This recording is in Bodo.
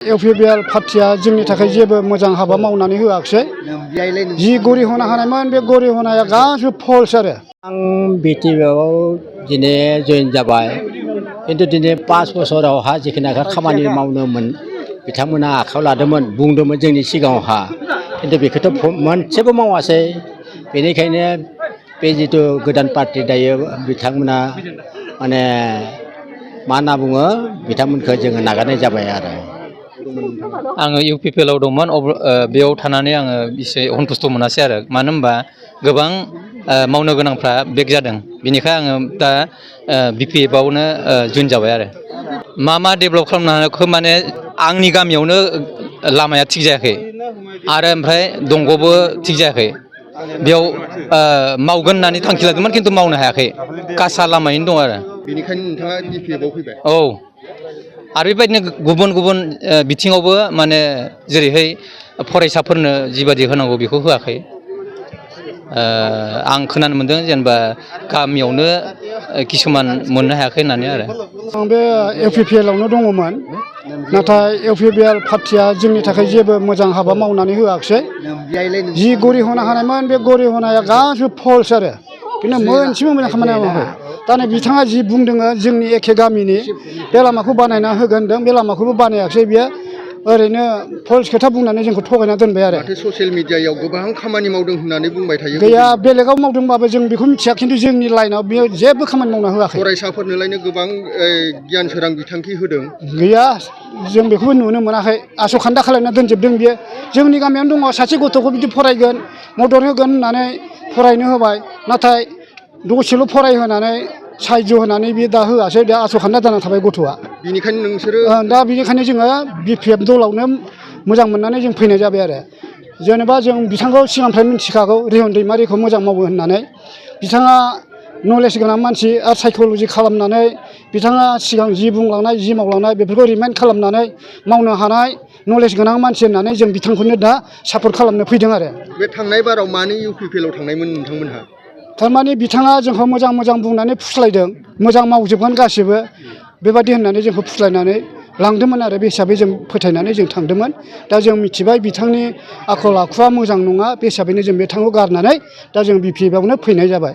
इउपिपिएल पार्टिया जोंनि थाखाय जेबो मोजां हाबा मावनानै होआखै। जि गरि होनो हानायमोन बे गरि होनाया गासिबो फल्स आरो। आं बिटिपिआव दिनै जइन जाबाय, खिन्थु दिनै 5 बोसोरावहा जिखिनि खामानि मावनोमोन बिथांमोना आखायाव लादोंमोन, बुंदोंमोन जोंनि सिगाङावहा, खिन्थु बेखौथ' मोनसेबो मावासै। बेनिखायनो बे जिथु गोदान पार्टि दायो बिथांमोना माने मा होनना बुङो, बिथांमोनखौ जोङो नागारनाय जाबाय आरो। आङो इउपिपिएलआव दंमोन, बेयाव थानानै आङो एसे सन्तुष्ट मोनासै आरो। मानो होनबा गोबां मावनो गोनांफ्रा बेक जादों। बेनिखाय आङो दा बिपिएफआवनो जइन जाबाय आरो। मा डेभेलप खालामनो माने आंनि गामियावनो लामाया थिग जायाखै आरो ओमफ्राय दंग'बो थिग जायाखै। बेयाव मावगोन होननानै थांखि लादोंमोन, खिन्थु मावनो हायाखै, कासा लामायैनो दं आरो। बेनिखायनो नोंथाङा बिपिएफआव फैबाय? औ, आरो बेबायदिनो गुबुन गुबुन बिथिङावबो माने जेरैहाय फरायसाफोरनो जिबादि होनांगौ बेखौ होआखै। आं खोनानो मोनदों जेनेबा गामियावनो किसुमान मोननो हायाखै होननानै आरो। आं बे इउपिपिएलआवनो दङमोन, नाथाय इउपिपिएल पार्टिया जोंनि थाखाय जेबो मोजां हाबा मावनानै होआखै। जि गरि होनो हानायमोन बे गरि होनाया गासिबो फल्स आरो, खिन्थु मोनसेबो मोजां खामानि मावाखै। दा नै बिथाङा जि बुंदों जोंनि एखे गामिनि बे लामाखौ बानायना होगोन होनदों, बे लामाखौबो बानायाखिसै। बियो ओरैनो फल्स खोथा बुंनानै जोंखौ थगायना दोनबाय आरो। माथो ससियेल मिडियायाव गोबां खामानि मावदों होननानै बुंबाय थायो। गैया, बेलेगाव मावदोंबाबो जों बेखौ मिथिया, खिन्थु जोंनि लाइनाव बेयो जेबो खामानि मावना होआखै। फरायसाफोरनोलायनो गोबां गियान सोरां बिथांखि होदों। गैया, जों बेखौबो नुनो मोनाखै। आस'खान्दा खालामना दोनजोबदों बियो। जोंनि गामियावनो दङ सासे गथ'खौ बिदि फरायगोन, मदद होगोन होननानै फरायनो होबाय, नाथाय दसेल' फरायहोनानै साहायज्य होनानै बियो दा होआसै। दा आस'खान्दा जाना थाबाय गथ'आ। बेनिखायनो नोंसोरो दा बेनिखायनो जोङो बिपिएफ दलावनो मोजां मोननानै जों फैनाय जाबाय आरो। जेनेबा जों बिथांखौ सिगांनिफ्राय मिथिखागौ, रिहन दैमारिखौ मोजां मावो होननानै। बिथाङा नलेज गोनां मानसि आरो साइक'लजि खालामनानै बिथाङा सिगां जि बुंलांनाय जि मावलांनाय बेफोरखौ रिमाइन्ड खालामनानै मावनो हानाय नलेज गोनां मानसि होननानै जों बिथांखौनो दा सापर्ट खालामनो फैदों आरो। बे थांनाय बाराव मानो इउपिपिएलआव थांनायमोन नोंथांमोनहा? थारमाने बिथाङा जोंखौ मोजां मोजां बुंनानै फुस्लायदों, मोजां मावजोबगोन गासिबो बेबादि होननानै जोंखौ फुस्लायनानै लांदोंमोन आरो। बे हिसाबै जों फोथायनानै जों थांदोंमोन। दा जों मिथिबाय बिथांनि आखल आखुआ मोजां नङा, बे हिसाबैनो जों बिथांखौ गारनानै दा जों बिपिएफआवनो फैनाय जाबाय।